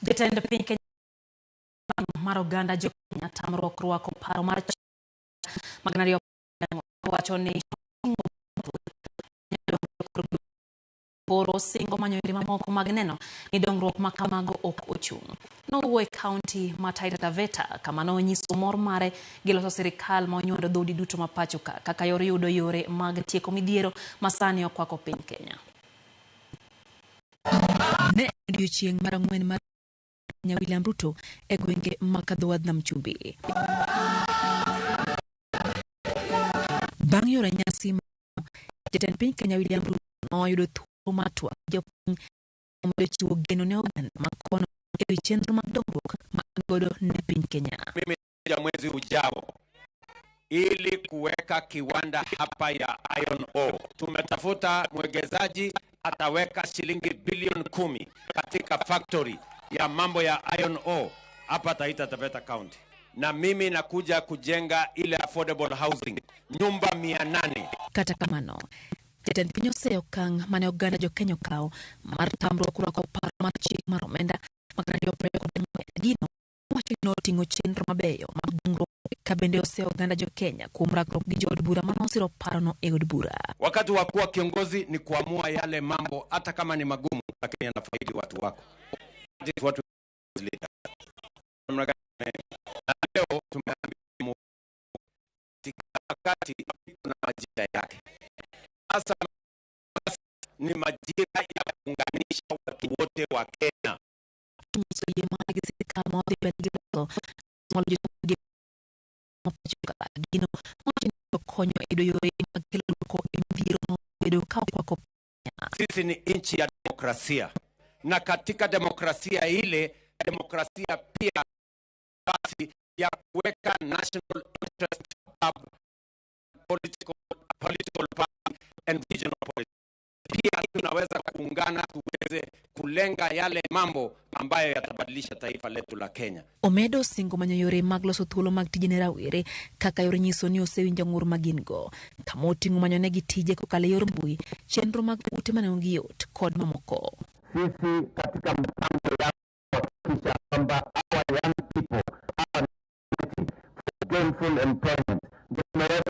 Jatend piny Kenya mar oganda jo Kenya tamruok rwako paro mar mag wacho ni koro singo manyo yore mamoko mag neno ni dongruok ma kamago ok ochung'. Nowuo e kaunti ma Taita Taveta kama nonyiso mor mare gi loso sirikal ma onywando dhoudi duto ma pacho ka kaka yor yudo yore mag tieko midhiero ma sani okwako piny Kenya. Ne en odiechieng' mar ang'wen mar Kenya William Ruto e gwenge ma kadho wadh nam chumbi. Bang' yoro nyasi, jatend piny Kenya William Ruto noyudo thuolo mar twak gi jopiny omedo chiwo geno ne oganda ma kono e wi chenro mag dongruok ma en godo ne piny Kenya. Mimi ya mwezi ujao ili kuweka kiwanda hapa ya iron ore. Tumetafuta mwekezaji ataweka shilingi bilioni 10 katika factory ya mambo ya iron ore hapa Taita Taveta County, na mimi nakuja kujenga ile affordable housing nyumba 800. Kata kamano, jatend piny oseyo okang' mane oganda jokenya okawo mar tamruok rwako paro mar chik mar omenda mag 2024. Gino wacho ni noting'o chenro mabeyo mag dongruok ka bende oseyo oganda jokenya kuom rakruok gi jood bura manosiro parono e od bura. Wakati wa kuwa kiongozi ni kuamua yale mambo hata kama ni magumu, lakini yanafaidi watu wako. That is what we leader. Na leo tumeambiwa katika wakati kuna majira yake. Sasa ni majira ya kuunganisha watu wote wa Kenya. Nyiso yie mare gi sirikal ma odhi mbele gi loso molo jotend pacho ka. Gino wacho ni konyo e yudo yore mag kelo dwoko e midhiero ma osebedo ka okwako Kenya. Sisi ni nchi ya demokrasia, na katika demokrasia ile, demokrasia pia basi ya kuweka national interest above political party and regional politics. Pia tunaweza kuungana tuweze kulenga yale mambo ambayo yatabadilisha taifa letu la Kenya. Omedo singo manyo yore mag loso thuolo mag tije ne rawere kaka yor nyiso ni osewinjo ng'ur ma gin go, kama oting'o manyonegi tije kokalo e yor mbui, chenro mag ute ma nengogi yot kod mamoko. Sisi katika mpango ya kuhakikisha kwamba our young people are for gainful employment, ndio tumeweka